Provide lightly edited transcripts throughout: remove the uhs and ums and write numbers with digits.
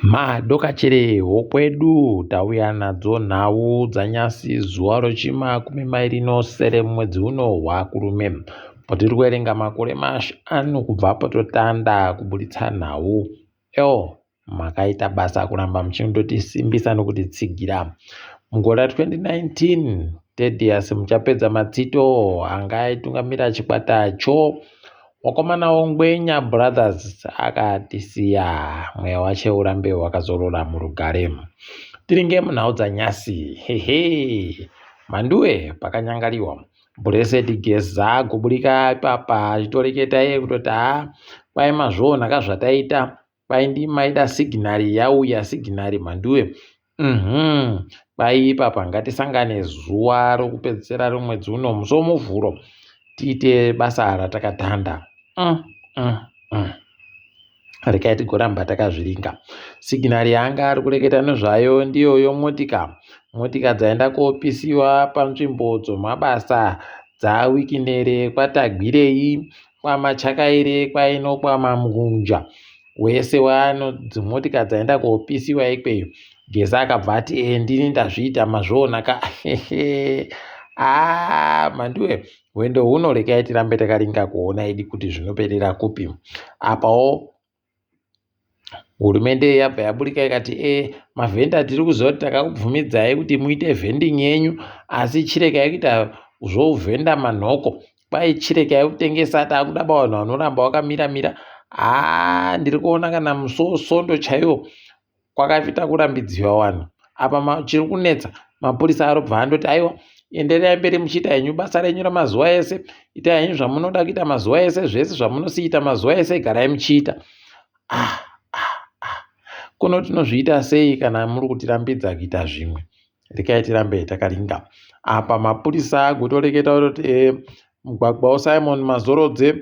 Madokachere wokwedu tauya nadzo nhau dzanyasi zuva rochimakumi mairi nosere mumwedzi uno waKurume. Patiri kuverenga makore mashanu kubva patotanda kuburitsa nhau. Eo makaita basa kuramba muchindotisimbisa nokutitsigira. Mugore ra2019 Tedious Muchapedza Matsito anga aitungamira chikwata cho Wakomana woNgwenya Brothers akatisiya mweya wache urambe wakazorora murugare. Tiringe munhau dzanyasi hehe Mhanduwe pakanyangariwa Blessed Geza goburika ipapa achitoreketa iye kutoti haa kwai mazviona ka zvataita kwai ndimaida signal yauya signal Mhanduwe mhm kwai ipapa ngatisangane zuva rokupedzisira romwedzi uno musi womuvhuro tiite basa ratakatanda mm, mm, mm. Rekai tigoramba takazviringa. Signal yaanga ari kureketa nezvayo ndiyoyo motika. Motika dzaenda kopisiwa panzvimbo dzomabasa dzaWikinere kwaTagwirei kwaMachakaire kwaino kwaMamunja wese wano dzimotika dzaenda kopisiwa ikweyo. Geza akabva ati e ndini ndazviita mazviona ka aa Mhanduwe hwendo huno rekai tirambe takaringa kuona idi kuti zvinoperera kupi. Apawo hurumende yabva yaburika ikati e mavhenda tiri kuziva kuti takakubvumidzai kuti muite vending yenyu asi chirekai kuita zvouvhenda manhoko kwai chirekai kutengesa takuda ba vanhu vanoramba vakamira mira haa ndiri kuona kana musosondo chaiwo kwakaita kurambidziwa vanhu apa chiri kunetsa mapurisa arobva andoti aiwa endererai mberi muchiita henyu basa renyu ramazuva ese itai henyu zvamunoda kuita mazuva ese zvese zvamunosiita mazuva ese garai muchiita ah, ah, ah. Kuno tinozviita sei kana muri kutirambidza kuita zvimwe rekai tirambe takaringa apa mapurisa agotoreketa kutoti e, mugwagwa waSimon Mazorodze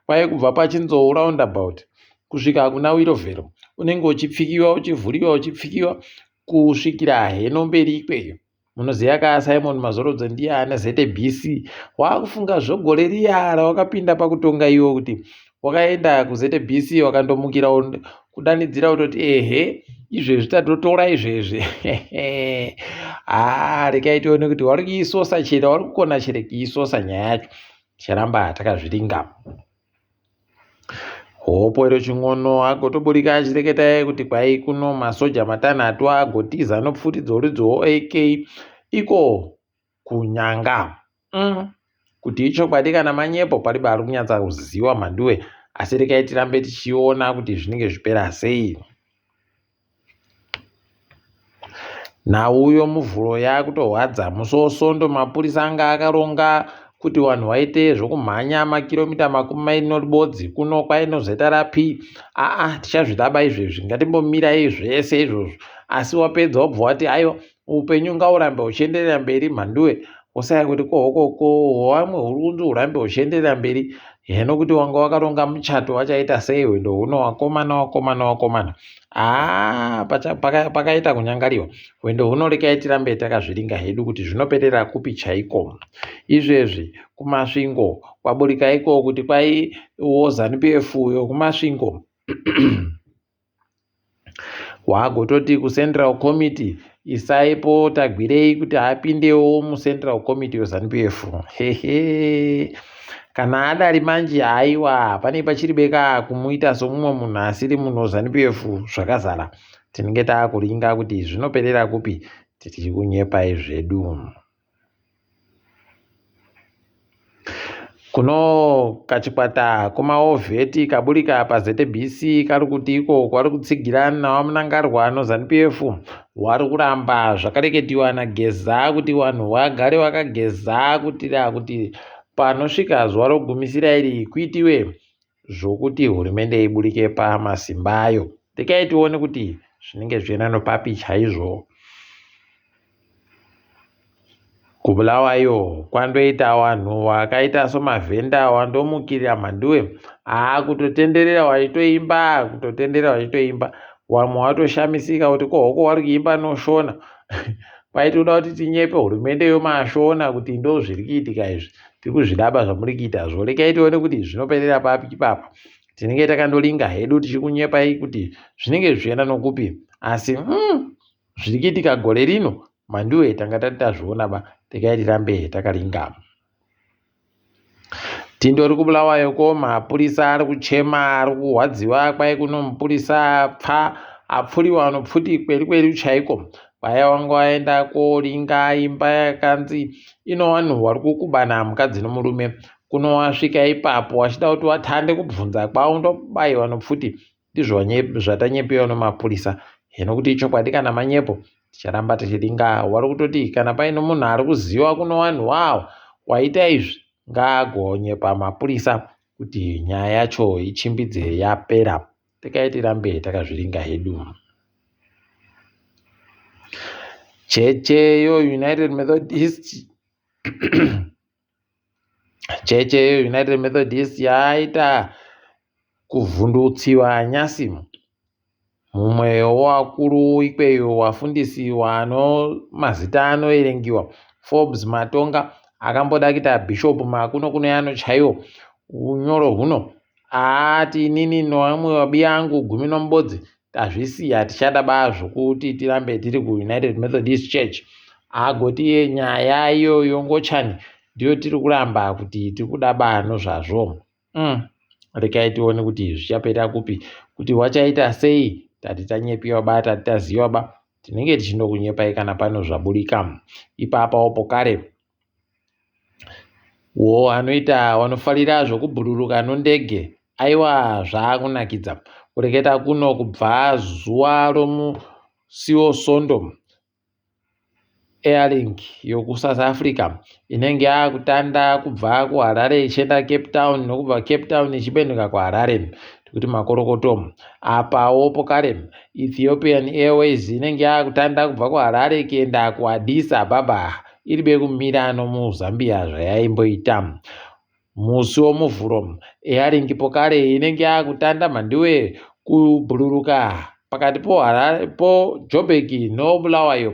kwai kubva pachinzou roundabout kusvika kuna Wirovhero unenge uchipfikiwa uchivhuriwa uchipfikiwa kusvikira heno mberi ikweyo munoziva ka Simon Mazorodze ndiye ane ZBC wakufunga zvogore riya rawakapinda pakutonga iwo kuti wakaenda kuZBC wakandomukira kudanidzira kutoti ehe izvezvi tatotora izvezvi haa rekai tione kuti wari kuisosa chere wari kukona chere kuisosa nyaya yacho ticharamba takazviringa hopo iro chin'ono agotoburika achireketa kuti kwai kuno masoja matanhatu agotiza nopfuti dzorudzi AK iko kunyanga mm. Kuti ichokwadi kana manyepo paribe ari kunyatsa kuziwa Mhanduwe asi rekai tirambe tichiona kuti zvinenge zvipera sei. Nhau yomuvhuro yakutorwadza musi wosondo mapurisa anga akaronga kuti vanhu vaite zvokumhanya makiromita 20 neribodzi kuno kwainozeta rp aa tichazvidaba izvezvi ngatimbomirai zvese izvozvo asi wapedza wobva wati aiwa Upenyu ngaurambe huchienderera mberi Mhanduwe wosaya kuti ko hokoko hwamwe huri kunzi hurambe huchienderera mberi heno kuti wanga wakaronga muchato wachaita sei hwendo huno wakomana wakomana wakomana haa pakaita paka kunyangariwa hwendo huno rekai tirambe takazviringa hedu kuti zvinoperera kupi chaiko izvezvi kumasvingo kwaburika iko kuti kwaiwo zanu pf uyo kumasvingo Wagototi kuCentral Committee isaipo Tagwirei kuti apindewo muCentral Committee yeZanu PF. Hehe. Kana adari manje haiwa pane pachiri beka kumuita somumwe munhu asiri munhu weZanu PF zvakazara. Tinenge takuringa kuti zvinoperera kupi tiri kunyepai zvedu. Kuno kachikwata kumaovheti kaburika paZBC kari kuti iko kwari kutsigira naVaMnangarwa noZanu PF wari kuramba zvakareketiwa naGeza kuti vanhu vagare vakageza kutira kuti panosvika zuva rokugumisira iri kuitiwe zvokuti hurumende iburike pamasimba ayo. Rekai tione kuti zvinenge zvichienda nopapi chaizvo. KuBulawayo kwandoita wanhu wakaita somavhenda wandomukirira Mhanduwe haa kutotenderera wachitoimba kutotenderera wachitoimba wamwe watoshamisika kuti ko hoko wari kuimba noshona kwaitoda kuti tinyepe hurumende yomashona kuti ndo zviri kuitika izvi tiri kuzvidaba zvamuri kuita zvo rekai tione kuti zvinoperera papi ipapa. Tinenge takandolinga hedu tichikunyepai kuti zvinenge zvichienda nokupi asi zviri kuitika gore rino mhanduwe tanga tati tazviona ba regai tirambe takalinga. Tindori kuBulawayo ko mapurisa ari kuchema ari kurwadziwa kwai kuno mupurisa pfa apfuriwa anopfuti kweri kweri chaiko vaya vanga vaenda koringa imba yakanzi ino vanhu vari kukubana mukadzi nomurume kuno wasvika ipapo wachida kuti watande kubvunza kwavo ndobaiwa nopfuti ndizvo zvatanyepewa nomapurisa hino kuti ichokwadi kana manyepo ticharamba tichiringa wari kutoti kana paine munhu ari kuziva kuno vanhu wawo waita izvi ngaagonyepa mapurisa kuti nyaya yacho ichimbidze yapera regai tirambe takazviringa hedu. Cheche yoUnited Methodist Cheche yeUnited Methodist yaita kuvhundutsiwa nyasi. Mumwe wevakuru ikweyo vafundisi vano mazita anoverengiwa Forbes Matonga akamboda kuita bhishopu makuno kuno yano chaiwo unyoro huno Aati inini nevamwe vabiyangu gumi nomubodzi tazvisiya tichada ba zvokuti tirambe tiri kuUnited Methodist Church. Agoti iye nyaya iyoyo ngochani ndiyo tiri kuramba kuti tiri kuda ba nozvazvo. Rekai tione kuti zvichapera kupi kuti wachaita sei tati tanyepiwa ba tati taziva ba tinenge tichindokunyepai kana pano zvaburika ipapawo pokare Wo anoita wanofarira zvokubhururuka nondege aiwa zvaakunakidza. Kureketa kuno kubva zuva romusi woSondo Airlink yokuSouth Africa inenge yaakutanda kubva kuHarare ichienda Cape Town nokubva Cape Town ichipenuka kuHarare. Tikuti makorokoto. Apawo pokare Ethiopian Airways inenge yaakutanda kubva kuHarare kuenda kuAddis Ababa iri bekumira nomuZambia zvayaimboita. Musi woMuvhuro, Airlink pokare inenge yakutanda mhanduwe kubhururuka pakati poHarare poJoburg noBulawayo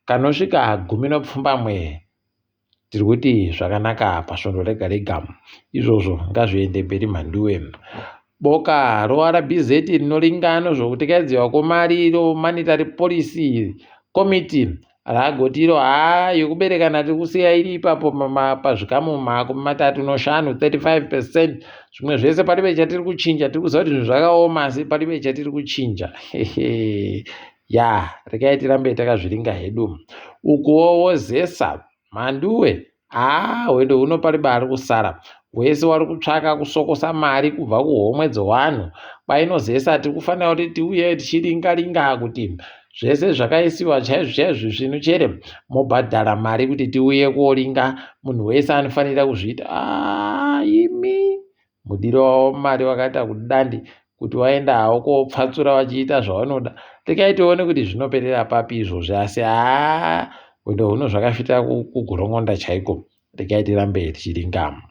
kanosvika 17. Tiri kuti zvakanaka pasvondo rega rega. Izvozvo ngazviende mberi mhanduwe. Boka roRBZ rinoringano zvokutekaidziwa kwemari roMonetary Policy Committee ragoti iro haa yokuberekana tiri kusiya iri ipapo pazvikamu 35, 35 percent. Zvimwe zvese paribe chatiri kuchinja, tiri kuziva kuti zvinhu zvakaoma asi paribe chatiri kuchinja. Ya, regai tirambe takazviringa hedu. Ukuwo wozesa Mhanduwe, haa hwendo huno paribe ari kusara. Wese wari kutsvaka kusokosa mari kubva kuhomwe dzewanhu. Kwainozesa tiri kufanira kuti tiuye tichiringa ringa kuti zvese zvakaisiwa chaizvo chaizvo zvisvinu chere mobhadhara mari kuti tiuye koringa. Munhu wese anofanira kuzviita. Ah, imi Mudiro wavo mari wakaita kudandi kuti waenda hawo kopfatsura vachiita zvavanoda. Rekai tione kuti zvinoperera papi izvozvi asi haa hwendo huno zvakafita kugorongonda chaiko. Rekai tirambe tichiringa.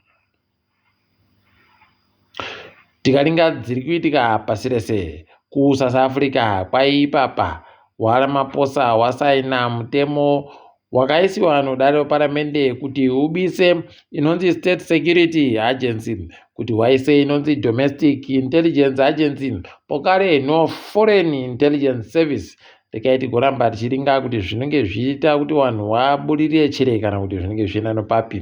Tikaringa dziri kuitika pasi rese kuSouth Africa kwaipapa waRamaphosa wasaina mutemo wakaisiwa nodare reparamende kuti ubise inonzi State Security Agency kuti waise inonzi Domestic Intelligence Agency pokare no Foreign Intelligence Service. Rekai tigoramba tichiringa kuti zvinenge zvichiita kuti vanhu vabudirire chere kana kuti zvinenge zvichienda nopapi.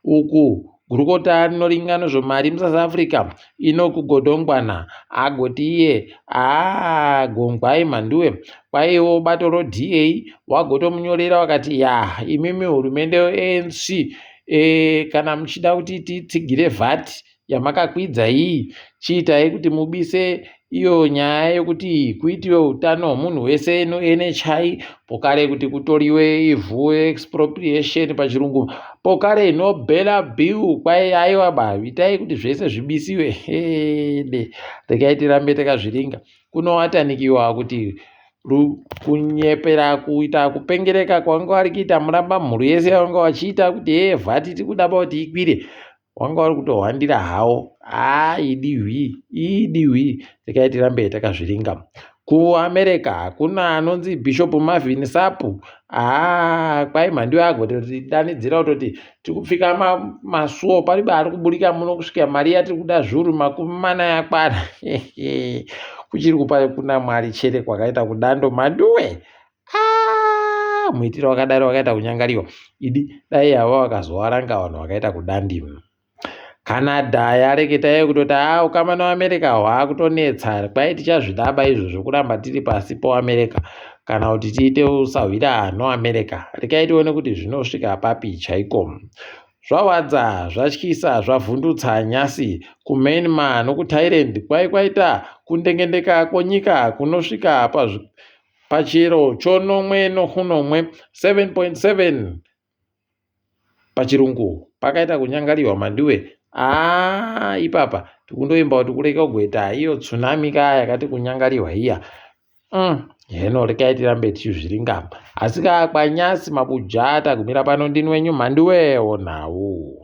Uku Gurukota rinoringa nezvemari muSouth Africa, Enoch Godongwana, agoti iye haa gongwai mhanduwe. Kwaiwo bato roDA wagotomunyorera wakati ya imimi hurumende yeANC e, kana muchida kuti titsigire VAT yamakakwidza iyi chiitai kuti mubise iyo nyaya yekuti kuitiwe utano hwemunhu wese NHI pokare kuti kutoriwe ivhu expropriation pachirungu pokare no bela bill kwai aiwa ba itai kuti zvese zvibisiwe hede regai tirambe takazviringa kunowatanikiwa kuti kunyepera kuita kupengereka kwanga vari kuita muramba mhuri yese yavanga vachiita kuti hee vhati tikuda ba kuti ikwire wanga uri kutohwandira hawo haa idi hwii idi hwii rekai tirambe takazviringa. KuAmerica hakuna anonzi Bishop Marvin Sapu. Haa kwai mhandiwe agotodanidzira kutoti tikupfika masuo paribe ari kuburika muno kusvika mari yatiri kuda zviuru 40 yakwana. Kuchiri kupa kuna Mwari chete kwakaita kudando mhanduwe. Ah, muitiro wakadaro wakaita kunyangariwa. Idi dai ava vakazowaranga vanhu vakaita kudandima. Canada yareketa iye kutoti haa ukama neAmerica hwaakutonetsa kwai tichazvidaba izvozvo kuramba tiri pasi poAmerica kana kuti tiite usahwira noAmerica rekai tione kuti zvinosvika papi chaiko. Zvawadza, zvatyisa, zvavhundutsa nyasi kuMyanmar nokuThailand kwai kwaita kundengendeka kwonyika kunosvika pachiyero chonomwe nokunomwe 7.7 pachirungu pakaita kunyangariwa mandiwe aa ipapa tikundoimba kuti kureka kugoita iyo tsunami ka yakati kunyangariwa iya heno rekai tirambe tichizviringa asi ka kwanyasi mabujata gumira pano ndini wenyu mhandiwewo nhau.